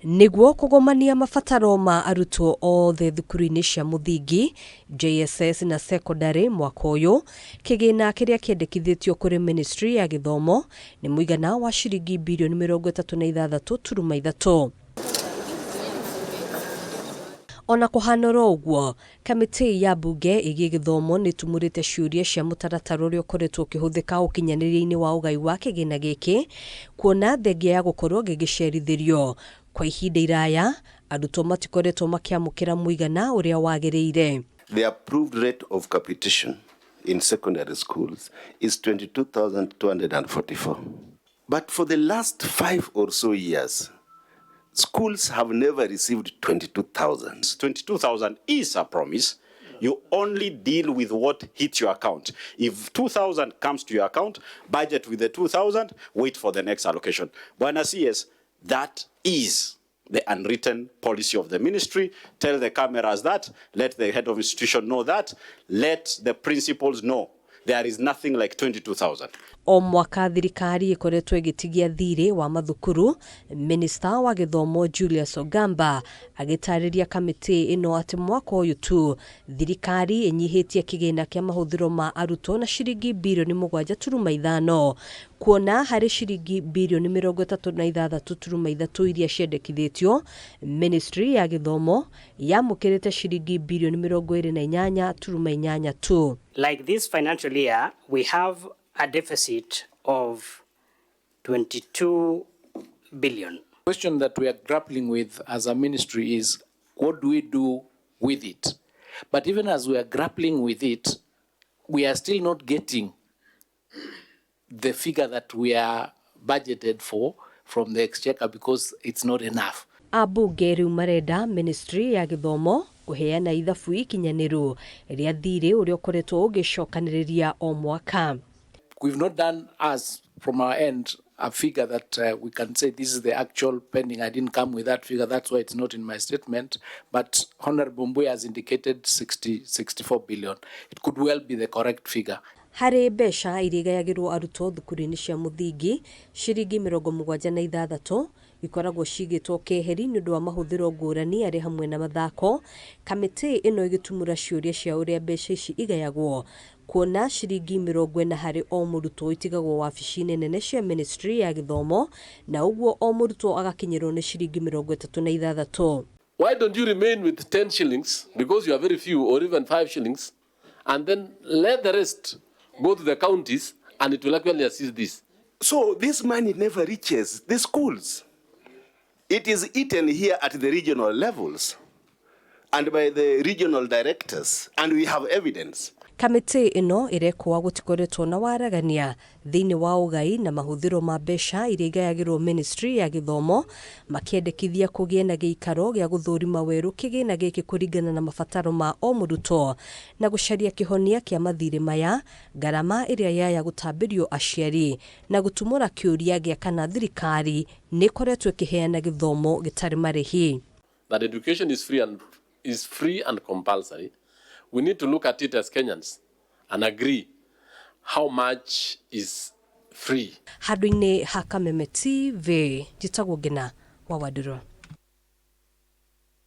Nĩguo kũgomania mabataro ma arutwo othe thukuru-inĩ cia mũthingi, JSS na sekondarĩ mwaka ũyũ, kĩgĩna kĩrĩa kĩendekithĩtio kũrĩ ministry ya gĩthomo nĩ mũigana wa ciringi birioni 36.3. Ona kũhana oro ũguo, kamĩtĩ ya mbunge ĩgiĩ gĩthomo nĩ ĩtumũrĩte ciũria cia mũtaratara ũrĩa ũkoretwo ũkĩhũthĩka ũkinyanĩria-inĩ wa ũgai wa kĩgĩna gĩkĩ, kuona thengia ya gũkorwo gĩgĩcerithĩrio kwa ihinda iraya, arutwo matikoretwo makĩamũkĩra mũigana ũrĩa wagĩrĩire. The approved rate of capitation in secondary schools is 22,244. But for the last 5 or so years, schools have never received 22,000. 22,000 is a promise. You only deal with what hits your account. If 2,000 comes to your account, budget with the 2,000, wait for the next allocation. Bwana CS, that is the unwritten policy of the ministry. Tell the cameras that, let the head of institution know that, let the principals know. There is nothing like 22,000. O mwaka thirikari ĩkoretwo ĩgĩtigia thirĩ wa mathukuru. Minista wa gĩthomo Julius Ogamba agĩtarĩria kamĩtĩ ĩno atĩ mwaka ũyũ tu thirikari ĩnyihĩtie kĩgĩna kĩa mahũthĩro ma arutwo na ciringi birioni 7.5, kuona harĩ ciringi birioni 36.3 iria ciendekithĩtio, ministry ya gĩthomo yamũkĩrĩte ciringi birioni 28.8 tu. Like this financial year, we have a deficit of 22 billion. Question that we are grappling with as a ministry is, what do we do with it? But even as we are grappling with it, we are still not getting the figure that we are budgeted for from the exchequer because it's not enough. Ambunge rĩu marenda ministry ya gĩthomo kũheana ithabu ikinyanĩru rĩa thirĩ ũrĩa ũkoretwo ũgĩcokanĩrĩria o mwaka. We've not done us from our end a figure that we can say this is the actual pending. I didn't come with that figure, that's why it's not in my statement. But Honorable Mbuya has indicated 60, 64 billion. It could well be the correct figure. Harĩ mbeca iria igayagĩrwo arutwo thukuru-inĩ cia mũthingi, ciringi 76 ikoragwo cigĩtwo keheri nĩ ũndũ wa mahũthĩro ngũrani arĩ hamwe na mathako. Kamĩtĩ ĩno ĩgĩtumũra ciũria cia ũrĩa mbeca ici igayagwo, kuona ciringi 40 harĩ o mũrutwo itigagwo wabici-inĩ nene cia ministry ya gĩthomo, na ũguo o mũrutwo agakinyĩrwo nĩ ciringi 36. Why don't you remain with 10 shillings, because you are very few, or even 5 shillings, and then let the rest go to the counties, and it will actually assist this. So this money never reaches the schools. It is eaten here at the regional levels and by the regional directors, and we have evidence. Kamĩtĩ ĩno ĩrekũa gũtikoretwo na waragania thĩinĩ wa ũgai na mahũthĩro ma mbeca iria igayagĩrwo ministry ya gĩthomo, makĩendekithia kũgĩe na gĩikaro gĩa gũthũrima werũ kĩgĩna gĩkĩ kũringana na mabataro ma o mũrutwo na gũcaria kĩhonia kĩa mathirĩ maya, ngarama ĩrĩa yaya gũtambĩrio aciari, na gũtumũra kĩũria gĩa kana thirikari nĩ ĩkoretwo ĩkĩheana gĩthomo gĩtarĩ marĩhi. That education is free and compulsory. We need to look at it as Kenyans and agree how much is free. Handũ-inĩ ha Kameme TV, njĩtagwo Ngina wa Wandũrũ.